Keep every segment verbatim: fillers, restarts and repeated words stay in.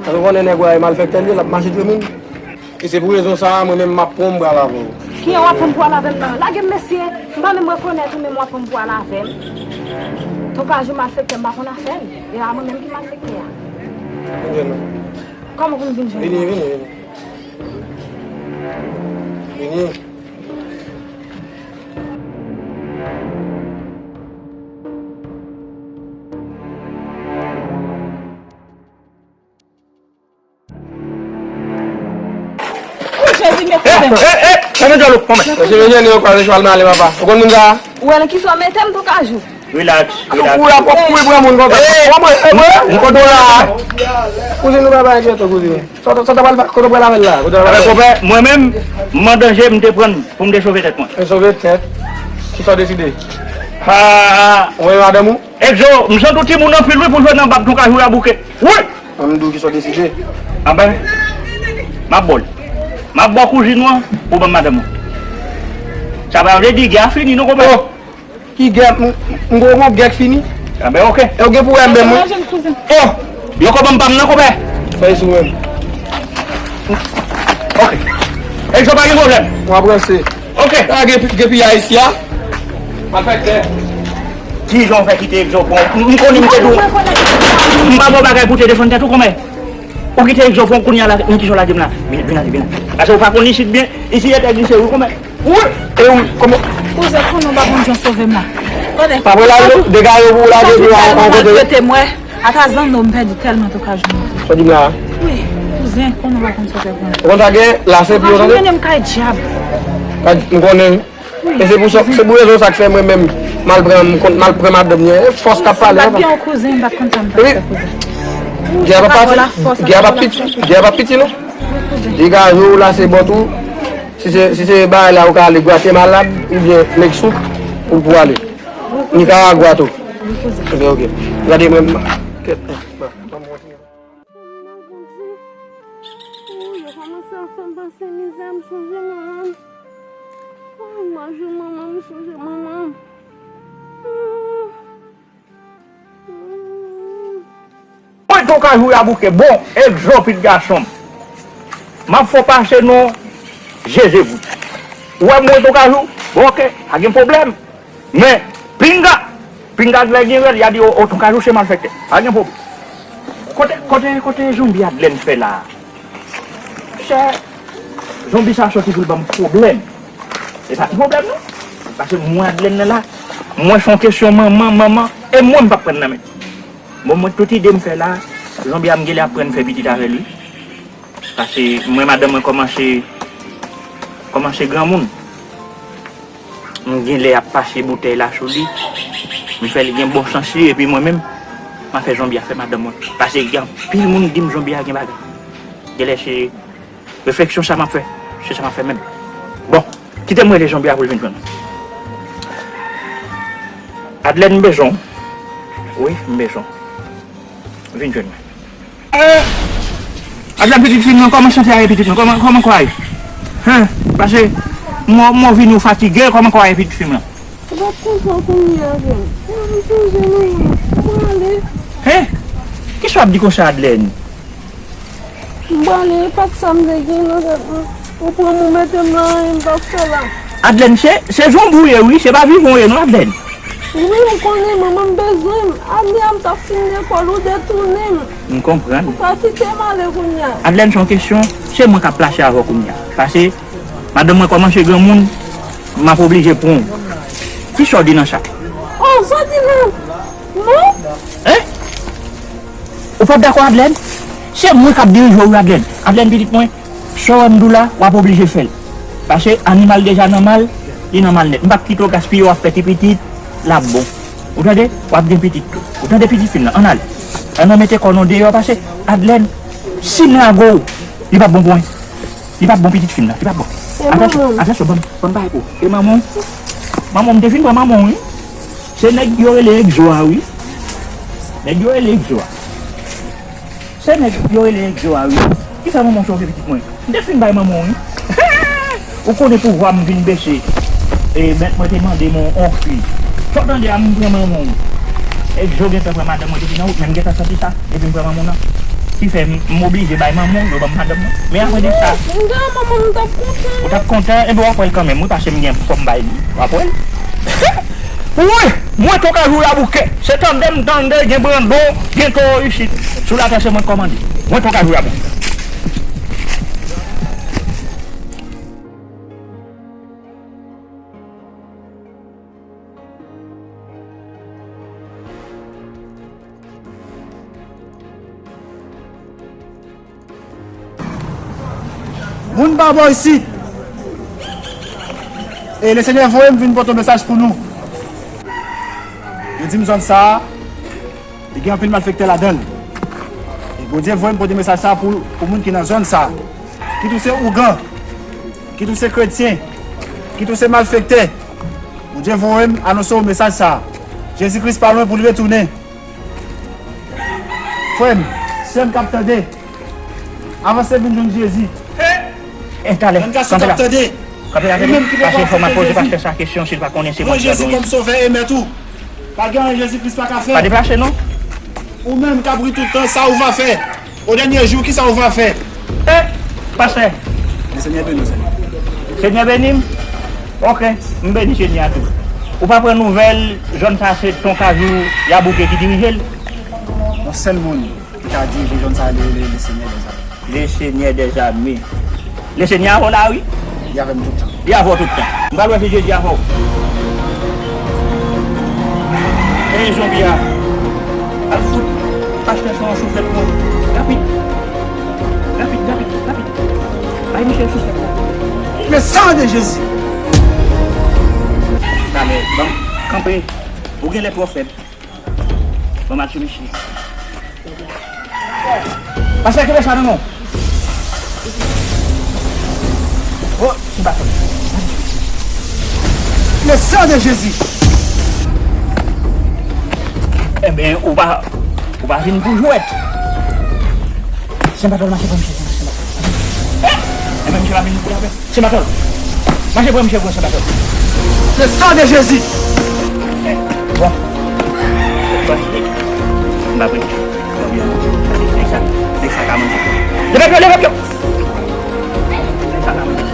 Ou konnen nèg ou a e malfektè l ye, l ap mache tchwe moun. E se pou rezon sa a, mwen menm m ap pran m pral avè w. Kijan w ap pran m pral avè m nan? Lage m, mesye. M pa menm rekonèt ou, menm w ap pran m pral avè m. Tokajou malfektè, m pa konn afè l. E a mwen menm ki malfektè a. Vin jwenn mwen. Kòman pou m vin jwenn ou? Vini, vini, vini. Vini. Wi, Jezi, men kouzen. Eh, eh, eh, sa nou djòl ou, kòmè. Mesye, mesye, nou yo kwaze chwal male, papa. Ou konn moun sa a? Ou wè nan kisa w mete m, Tokajou? Relax, relax. Ou la pwòp pou pran moun konsa. Eh, kòmè, eh, mwen, m konn ou la. Kouzin, nou pa bay kèto, kouzin. Sa w, sa w ta pral fè, kote w pral avè l la? Kote w pral avè l? Konpè, mwen menm, m an danje, m te pran l pou m te sove tèt mwen. E sove tèt? Kisa w deside? Ha! Ou renmen madanm ou? Egzo, m santi w timoun anpil wi pou jwe nan bab Tokajou a bouke. Wi! An m di w kisa w deside. Anben, m ap ba w l. M ap ba w kouzin ou an pou ban m madanm ou. Sa pa vle di gè a fini non, konpè. Oh! Ki gè? M, m gwo gon gè k fini. Anben, oke. E w gen pou wè m menm wi. Oh! Yo ko ban m pa m nan, konpè. Fè sou mwen. Oke. Egzo, pa gen pwoblèm. W ap ranse. Oke. A gen, gen piyay isi a. Malfektè. Kijan w fè kite Egzo pran w? M konnen m te di w. M pa ba w bagay pou w te defann tèt ou, kòmè. Ou kite Egzo pran w kounye a la, nan kijan w lage m la? Vin, vin ale, vin ale. Paske ou pa konn isit byen. Isi etè glise wi, kòmè. Wi, e wi, kòman? Kouzen, konnen w pa konn jan sove m la. Tande. Pa pral al non, dega yo pou w lage pou w al yon kote. Maltrete m, wè. Ata zanno m pèdi tèlman Tokajou. Sa w di m la a? Wi, kouzen, konnen w pa konn sove m. Ou konn sa gen, la se pi yo, tande. Tokajou mennen m kay dyab. Kay, m konnen. Wi. E se pou sa, se pou rezon sa k fè mwen menm, m al pran, m konn, m al pran madanm li an. E fòs k ap pale, papa. Si m pa t gen yon kouzen, m pa t konn sa m t ap fè, kouzen. Gè a p ap pati, gè a p ap piti, gè a p ap piti, non. Wi, kouzen. Dega yo, la se bò tou. Si se, si se bagay la ou ka ale gwate malad oubyen nèg souk ou pou ale. Nikaragwa tou. Ok, ok. Gade mwen. Kèt. Yo kòmanse ap fè m pase mizè, m sonje manman m. Oh, m sonje manman m, m sonje manman m. Mwen Tokajou a bouke bon, Egzo pitit gason m. M ap fè w pase non Jezebou. Ou wè mwen Tokajou? Bon, oke, pa gen pwoblèm. Men, pinga, pinga lè gen rèl, y a di, o, o, Tokajou se malfektè. Pa gen pwoblèm. Kote, kote, kote zonbi Adlèn fè la a? Chè, zonbi sa soti pou l ban m pwoblèm. E pa ti pwoblèm non. Paske mwen Adlèn nan la, mwen se yon kesyon manman, manman, e mwen m p ap pran nan men. Bon, mwen tout ide m fè la, zonbi a m genlè ap pran fè pitit avè l wi. Paske mwen madanm mwen kòmanse, kòmanse granmoun. M genlè ap pase boutèy la sou li. M fè li gen bon sans li, epi mwen menm, m a fè zonbi a fè madanm mwen. Paske gen anpil moun ki di m zonbi a gen bagay. Genlè se refleksyon sa m ap fè. Se sa m ap fè menm. Bon, kite m rele zonbi a pou l vin jwenn mwen. Adlèn, m bezwen w. Wi, m bezwen w. Vin jwenn mwen. Eh! Adlèn, pitit fi m nan, kòman sante a ye, pitit mwen? Kòman, kòman kò a ye? Hen? Paske mwen, mwen vini w fatige, kòman kò a ye, pitit fi m nan? Ou p ap konsa kounye a, frè m. M sonje manman m. M prale. Hen? Kisa w ap di konsa, Adlèn? M prale, e pa t sa m te gen nan tèt mwen. Ou pran m, ou mete m nan anyen m p ap fè la. Adlèn, se, se zonbi w ye, wi, se pa vivan w ye, non, Adlèn. Wi, m konnen manman m bezwen m. Ane a m t ap fin lekòl, ou detounen m. M konprann. Ou pa kite m ale kounye a. Adlèn, se yon kesyon, se mwen k ap plase avè w kounye a. Paske madanm mwen kòmanse granmoun, m ap oblije pran w. Kisa w di nan sa? Oh, sa w di nan? Non. Hein? Ou p ap dakò, Adlèn? Se mwen k ap dirije w, wi, Adlèn. Adlèn, pitit mwen, sa w wè m di w la, w ap oblije fè l. Paske animal deja nan mal, li nan mal nèt. M p ap kite w gaspiye, w ap fè ti pitit, l ap bon. Ou tande? W ap gen pitit tou. Ou tande, pitit fi m nan? Ann ale. Ann al mete kò nou deyò, paske Adlèn, si m lago w, li p ap bon pou mwen. Li p ap bon, pitit fi m nan. Li p ap bon. E manman m? Atansyon, atansyon, ban m, ban m pale pou ou. E manman w? Manman w, m te fin pran manman w, wi. Se nèg yo rele Egzo a, wi. Nèg yo rele Egzo a. Se nèg yo rele Egzo a, wi. Ki fè manman w sove pitit mwen? M te fin bay manman w, wi. Ou konnen pouvwa m vin bese. E mèt mwen te mande m yon fi. Sa w tande a, m pran manman w. Egzo gentan pran madanm mwen depi nan wout, men m gentan santi sa, depi m pran manman w nan. Ki fè m, m oblije bay manman w, yo ban m madanm nan. Men apre de sa, m gen manman m, m t ap kontan. Ou t ap kontan? Enben, w ap wè l kanmenm, wi, paske m gen fò m bay li. W ap wè l. Wi! Mwen tou kajou yabouke. Se tande m tande, gen brando, gen towo isit. Sou latè, se mwen k kòmande. Mwen tou kajou yabouke. Moun pa bò isit. E Lesenyè voye m vin pote mesaj pou nou. Yo di m zòn sa a, li gen anpil malfektè ladan l. E Bondye voye m pote mesaj sa a pou, pou moun ki nan zòn sa a. Kit ou se ougan, kit ou se kretyen, kit ou se malfektè, Bondye voye m anonse w mesaj sa a. Jezi Kris pa lwen pou l retounen. Frè m, sè m k ap tande, avanse vin jwenn Jezi. E talè, kanpe la. Kanpe la, kanpe la. Paske fò m ap poze pastè sa kesyon, si l pa konnen se mwen ki adore. Jezi kòm sovè e mèt ou. Pa gen anyen Jezi Kris pa ka fè. Pa deplase non. Ou menm k ap ri tout tan, sa ou va fè? O dènye jou, kisa ou va fè? E, pastè. Lesenyè beni w, Senyè. Senyè beni m? Ok, m beni Senyè a tou. Ou pa pran nouvèl, zòn sa se Ton Kajou Yabouke ki dirije l? Yon sèl moun ki ka dirije zòn sa, li rele Lesenyè dèzame. Lesenyè dèzame. Lesenyè avè w la, wi. Li avè m tout tan. Li avè w tout tan. M pral wè si Jezi avè w. Ey, zonbi a. Al fout pastè sa yon souflèt pran. Rapid. Rapid, rapid, rapid. Bay misye yon souflèt pran. Le sang de Jésus. Talè, bon, kanpe. Ou genlè twò fèb. Bon, match misye. Pastè, kenbe sa nan men w. Oh, se baton. Le sang de Jésus. Enben, ou pa, ou pa vin pou jwèt. Sen Patòl, mache pran misye, mache pran misye. Enben, misye pa vin pou jwèt. Sen Patòl. Mache pran misye pou Sen Patòl. Le sang de Jésus. Bon. Bon, m pa pran misye. Bon, byen. Nèg sa, nèg sa ka manje. Leve pye w, leve pye w. Nèg sa ka manje.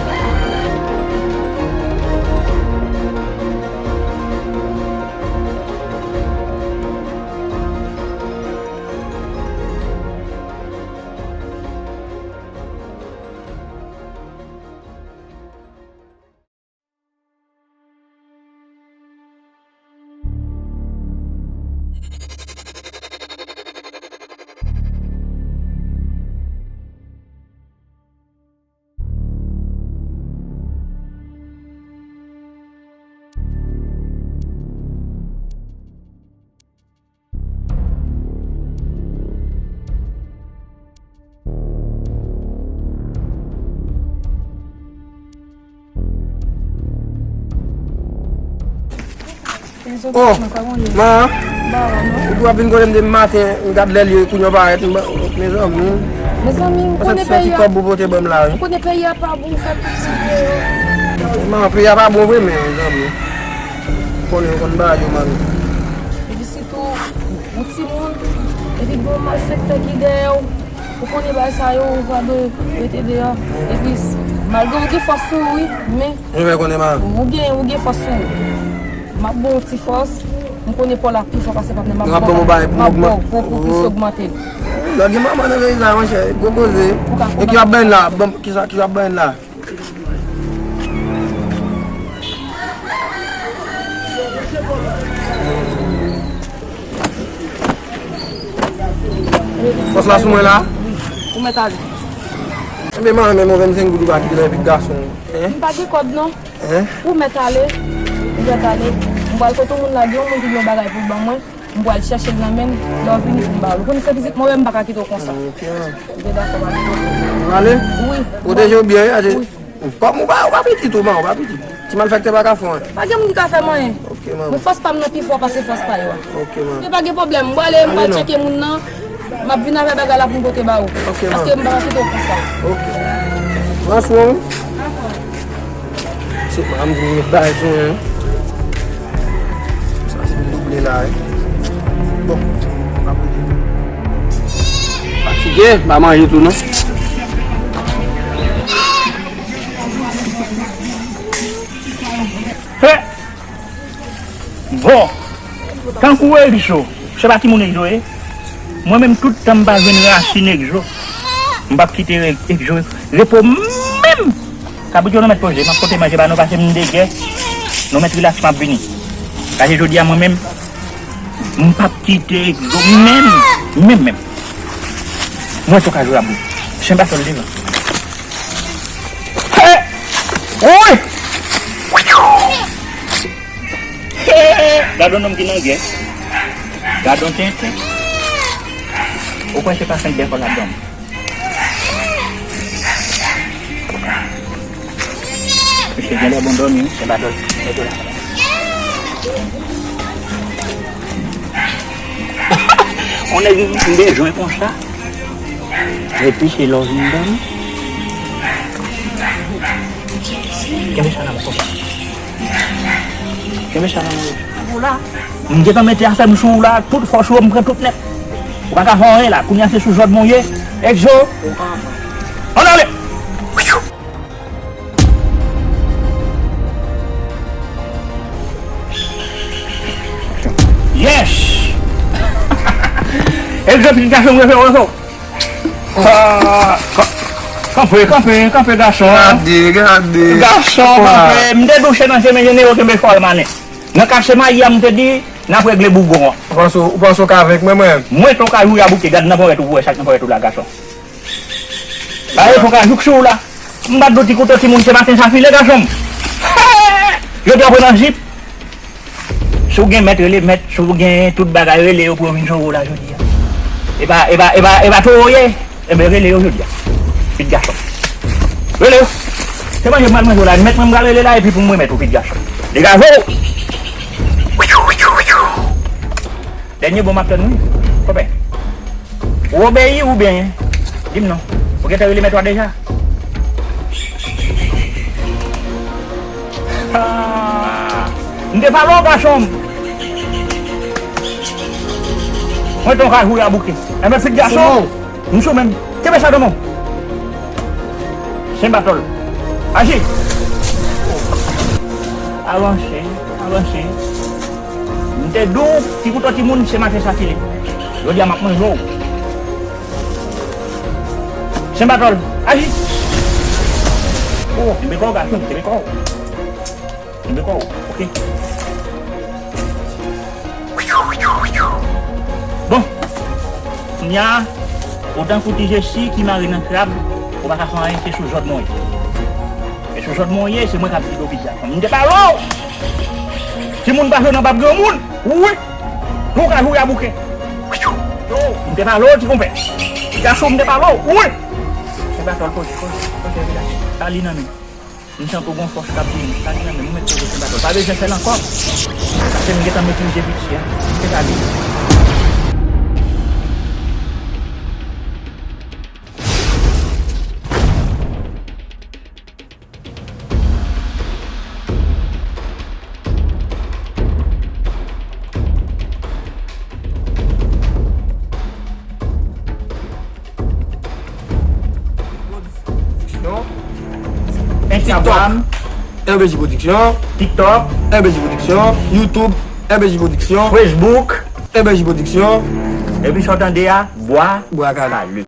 Oh, man, ou ap vin kote m depi maten, m gad lè l ye, kounye a w parèt, m, mezanmi. Mezanmi, ou konnen peyi a, kòb ou pote ban m la, wi. Ou konnen peyi a pa bon, fè piti deyò. Man, peyi a pa bon vre, men, mezanmi. Ou konnen, ou konn bagay yo, man. Epi sitou, ou timoun, epi gen yon malfektè ki dèyè w. Ou konnen bagay sa yo, ou pa dwe rete deyò. Epi, malgre ou gen fòs sou ou, wi, men ou gen, ou gen fòs sou ou. M ap ba w ti fòs, m konnen pa w la pi fò pase pa m nan, m ap ba w, m ap ba w pou, pou plis ogmante l. Lè gen manman nan peyi sa, monchè, gwo koze. E ki ap ban la? Bon, kisa, kisa ap ban la? Fòs la sou mwen la? Wi. Ou mèt ale. Enben, man, men mwen vennsenk goud ou pa kite nan epi gason. Hein? M pa gen kòb, non. Hein? Ou mèt ale. Ou mèt ale. M pral kote yon moun la, gen yon moun ki gen yon bagay pou l ban mwen. M pral chèche l nan men l, lè w vini pou m ba w l. Ou konn se pitit mwen menm, m pa ka kite w konsa. Ok. Ou te dakò, pa gen pwoblèm. Ou ale? Wi. Pwoteje w byen, wi, ate. Wi. Kòm ou pa, ou pa pitit, ou man, ou pa pitit. Ti malfektè pa ka fè w anyen. Pa gen moun ki ka fè m anyen. Ok, manman. Men fòs pa m nan pi fò pase fòs pa yo a. Ok, manman. E pa gen pwoblèm, m pral, m pral tcheke moun nan. M ap vin avè bagay la pou m pote ba ou. Ok, manman. Paske m pa ka kite w konsa. Ok. Pran swen w. Se pa m vin met bagay sou mwen. Sa se double la, wi. Bon, m ap rete. Pa ti Ye, m pa manje tou non. He! Bon, tankou Egzo, se pa timoun Egzo ye. Mwen menm, tout tan m pa jwenn rasin Egzo, m p ap kite Egzo repo menm. Kabrit yo nou mèt poze, m ap pote manje ba nou, pase m degè. Nou mèt rilaks, m ap vini. Pase jodi a mwen menm, m p ap kite Egzo menm, menm, menm. Mwen tou ka jwe abou. Chen batòl devan. Hey! Woy! Gad on nonm ki nan gè. Gad on tenten. Ou kwè se pa senk bèf w ap ban m? Misye genlè bon dòmi, wi. Chen batòl. Mete la. On nèg m bezwen konsa. Epi se lè w vin dòmi. Kenbe sa nan men konsa. Kenbe sa nan men. Pou la. M gentan mete afè m sou ou la, tout fòs ou yo m pran tout nèt. Ou pa ka fè anyen la, kounye a se sou zòd mwen ye. Egzo. Ann ale. Yes! Egzo, pitit gason m, refe, refe. Ah, ka-, kanpe, kanpe, kanpe, gason. Gade, gade. Gason, kanpe. M te di w se nan chemen jenero kenbe chwal manen. Nan kase mayi a, m te di, n ap regle bougon an. Ou panse, ou panse w ka venk mwen, mwen? Mwen tou ka joure a bouke, gad nan ponyèt ou pou wè sa k nan ponyèt ou la, gason. Aye, fò ka jouk sou ou la. M bat do ti kouto timoun se maten sa file, gason m. Yo te pran nan jip. Si w gen mèt, rele mèt. Si w gen tout bagay, rele yo pou yo vin sove w la jodi a. E pa, e pa, e pa, e pa towo ye. Enben, rele yo jodi a. Pitit gason. Rele yo. Se manje m al manje w la. Mèt mwen m pral rele la epi pou m remèt ou, pitit gason. Degaje w. Dènye bon m ap tann wi. Konpè. Ou obeyi oubyen? Di m non. Ou gentan rele mèt ou a deja? Ah, m te pale w, gason m. Mwen tonk a joure a bouke. Enben, pitit gason, m sou men m. Kenbe sa nan men w. Chen batòl. Aji. Avanse, avanse. M te di w, ti kouto timoun, se maten sa file. Jodi a, m ap manje w. Chen batòl, aji! Oh, kenbe kò w, gason, kenbe kò w. Kenbe kò w, oke. Bon, kounye a, otan kou ti Jesi ki mare nan krab, ou pa ka fè anyen, se sou zòd mwen ye. E sou zòd mwen ye, se mwen k ap gide w, pitit gason m. M te pale w! Timoun pa jwe nan bab granmoun! Wi! Tou ka joure a bouke! Yo, m te pale w, ti konpè! Gason, m te pale w! Wi! Se pa tòl, poze, poze, poze, rilaks. Sa li nan men. M santi w gon fòs k ap vini. Sa li nan men, m mèt poze se pa tòl. Pa bezwen fè l ankò. Paske m gentan metrize piti a. M te pale. Instagram, R B J Production. TikTok, R B J Production. YouTube, R B J Production. Facebook, R B J Production. Epi sa w tande a, Bwa Bwa Kale.